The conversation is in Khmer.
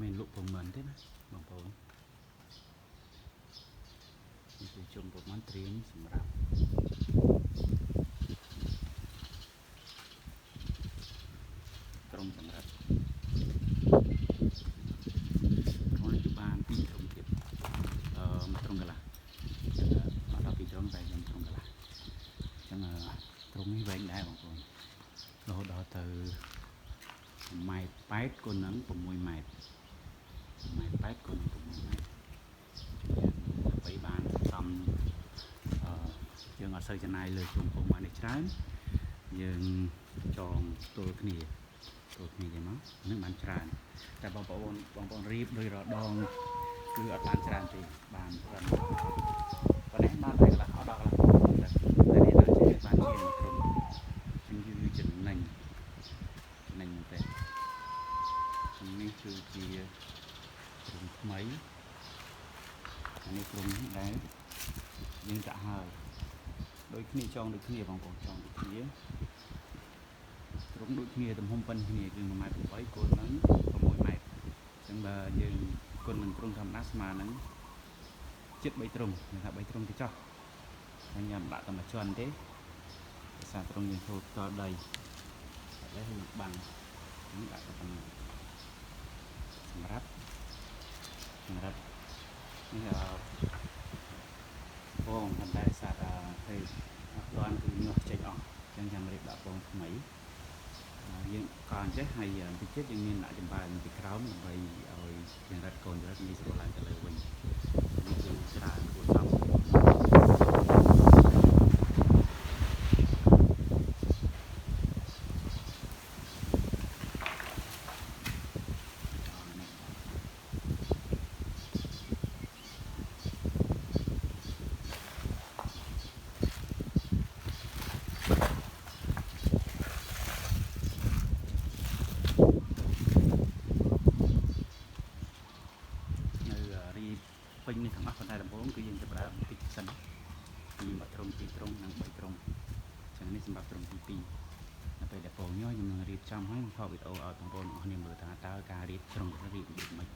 មិនលក់ប្រមាណទេណាបងប្អូននេះគឺជុំប្រមាណត្រៀមសម្រាប់ក្រុមចង្រិតក្រុមនេះគឺបាន2ក្រុមទៀតមួយត្រង់កន្លះចឹងអត់ដល់2ត្រង់តែខ្ញុំត្រង់កន្លះចឹងត្រង់នេះវែងដែរបងប្អូនរហូតដល់ទៅ1ម៉ែត្រ8គុណនឹង6ម៉ែត្រ1ម៉ែត្រ8គុណនឹង6ម៉ែត្រដើម្បីបានសំយើងអត់សូវចំណាយលើជុំពងបាននេះច្រើនយើងចងទល់គ្នាទល់គ្នាចឹងមកនឹងបានច្រើនតែបងប្អូនរៀបដោយរដងគឺអត់បានច្រើនទេបានត្រឹមប៉ុណ្ណេះបានតែកន្លះអត់ដល់កន្លះតែនេះដល់ជាបានជាងមួយក្រុមជាងយឺចំណេញចំណេញមែនទេនេះគឺជាក្រុមថ្មីអានេះក្រុមនេះដែលយើងដាក់ហើយដូចគ្នាចងដូចគ្នាបងប្អូនចងដូចគ្នាក្រុមដូចគ្នាទំហំប៉ុនគ្នាគឺ1ម៉ែត្រ8គុណនឹង6ម៉ែត្រអញ្ចឹងបើយើងគុណនឹងក្រុមធម្មតាស្មើនឹងជិត3ត្រង់គេថា3ត្រង់ទៅចោះហើយញ៉ាំដាក់តែមួយជាន់ទេភាសាត្រង់យើងធ្វើផ្ទាល់ដីឥឡូវយើងបាំងនេះដាក់តែប៉ុណ្ណឹងសម្រាប់នេះពងប៉ុន្តែសារតែពេលអត់ទាន់គឺញាស់ចេញអស់អញ្ចឹងចាំរៀបដាក់ពងថ្មីយើងកអញ្ចេះហើយបន្តិចទៀតយើងមានដាក់ចំបើងពីក្រោមដើម្បីឲ្យចង្រិតកូនចង្រិតងាយស្រួលឡើងទៅលើវិញនេះគឺច្រើនគួរសមនៅរីពេញនេះទាំងអស់ប៉ុន្តែដំបូងគឺយើងចាប់ផ្ដើមតិចសិនពីមួយត្រង់ពីរត្រង់និង3ត្រង់អញ្ចឹងនេះសម្រាប់ត្រង់ទី2ដល់ពេលដែលពងញយខ្ញុំនឹងរៀបចំហើយនឹងថតវីដេអូឲ្យបងប្អូនអស់គ្នាមើលថាតើការរៀបត្រង់រៀបរបៀបម៉េច